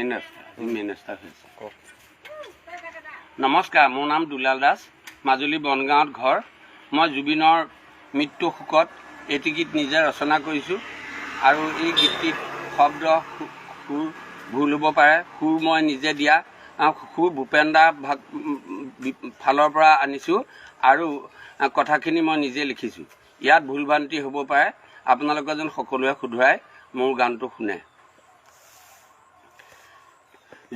Main ৰাস্তা, main ৰাস্তা হৈছে। নমস্কাৰ, মোৰ নাম দুলাল দাস, মাজুলী বনগাঁৱত ঘৰ। মই জুবিনৰ মৃত্যু শোকত এটি গীত নিজে ৰচনা কৰিছোঁ আৰু এই গীতটিত শব্দ সুৰ ভুল হ'ব পাৰে। সুৰ মই নিজে দিয়া, সুৰ ভূপেন দা ফালৰ পৰা আনিছোঁ আৰু কথাখিনি মই নিজে লিখিছোঁ। ইয়াত ভুল ভ্ৰান্তি হ'ব পাৰে, আপোনালোকে যেন সকলোৱে শুধৰাই মোৰ গানটো শুনে।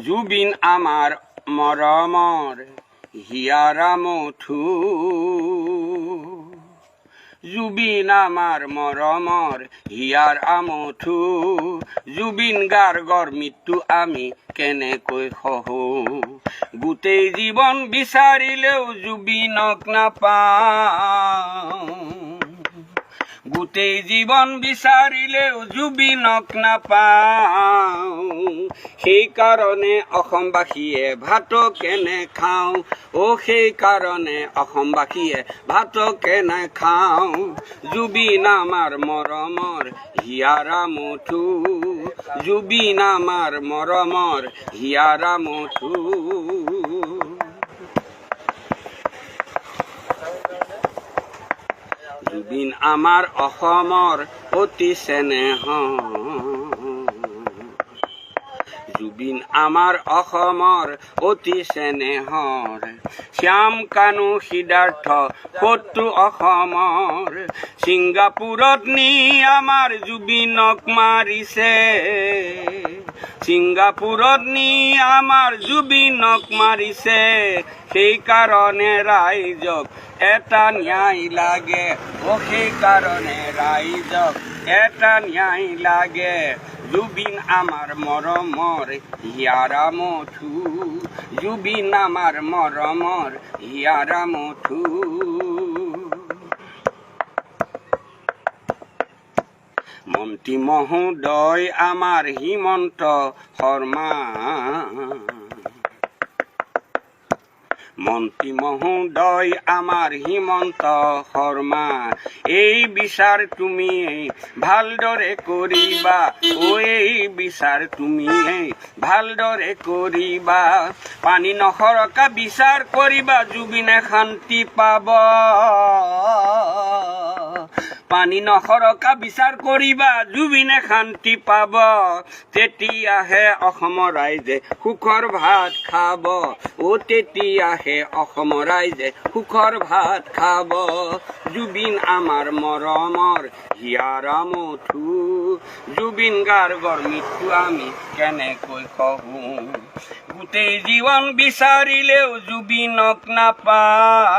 জুবিন আমাৰ মৰমৰ হিয়াৰ আমঠু, জুবিন আমাৰ মৰমৰ হিয়াৰ আমঠু, জুবিন গাৰ্গৰ মৃত্যু আমি কেনেকৈ সহো। গোটেই জীৱন বিচাৰিলেও জুবিনক নাপাওঁ, গোটেই জীৱন বিচাৰিলেও জুবিনক নাপাওঁ। সেইকাৰণে অসমবাসীয়ে ভাত কেনে খাওঁ, অ' সেইকাৰণে অসমবাসীয়ে ভাত কেনে খাওঁ। জুবিন আমাৰ মৰমৰ হিয়াৰ আমঠু, জুবিন আমাৰ মৰমৰ হিয়াৰ আমঠু। জুবিন আমাৰ অসমৰ অতি চেনেহ, জুবিন আমাৰ অসমৰ অতি চেনেহৰ। শ্যাম কানু সিদ্ধাৰ্থ শত্ৰু অসমৰ, ছিংগাপুৰত নি আমাৰ জুবিনক মাৰিছে, ছিংগাপুৰত নি আমাৰ জুবিনক মাৰিছে। সেইকাৰণে ৰাইজক এটা ন্যায় লাগে, অ' সেইকাৰণে ৰাইজক এটা ন্যায় লাগে। জুবিন আমাৰ মৰমৰ হিয়াৰ আমঠু, জুবিন আমাৰ মৰমৰ হিয়াৰ আমঠু। মন্ত্ৰী মহোদয় আমাৰ হিমন্ত শৰ্মা, মন্ত্ৰী মহোদয় আমাৰ হিমন্ত শৰ্মা, এই বিচাৰ তুমি ভালদৰে কৰিবা, অ' এই বিচাৰ তুমি ভালদৰে কৰিবা। পানী নসৰকা বিচাৰ কৰিবা, জুবিনে শান্তি পাব। পানী নসৰকা বিচাৰ কৰিবা, জুবিনে শান্তি পাব। তেতিয়াহে অসমৰ ৰাইজে সুখৰ ভাত খাব, অ' তেতিয়াহে অসমৰ ৰাইজে সুখৰ ভাত খাব। জুবিন আমাৰ মৰমৰ হিয়াৰ আমঠু, জুবিন গাৰ্গৰ মৃত্যু আমি কেনেকৈ সহো। গোটেই জীৱন বিচাৰিলেও জুবিনক নাপাওঁ,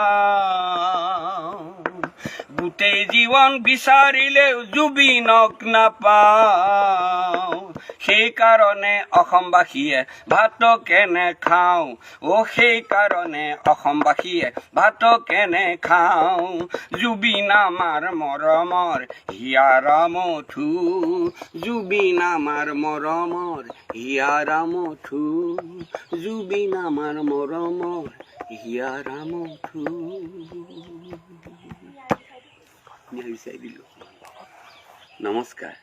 গোটেই জীৱন বিচাৰিলেও জুবিনক নাপাওঁ। সেইকাৰণে অসমবাসীয়ে ভাত কেনে খাওঁ, অ' সেইকাৰণে অসমবাসীয়ে ভাত কেনে খাওঁ। জুবিন আমাৰ মৰমৰ হিয়াৰ আমঠু, জুবিন আমাৰ মৰমৰ হিয়াৰ আমঠু, জুবিন আমাৰ মৰমৰ হিয়াৰ আমঠু। বিচাৰি দিলোঁ। নমস্কাৰ।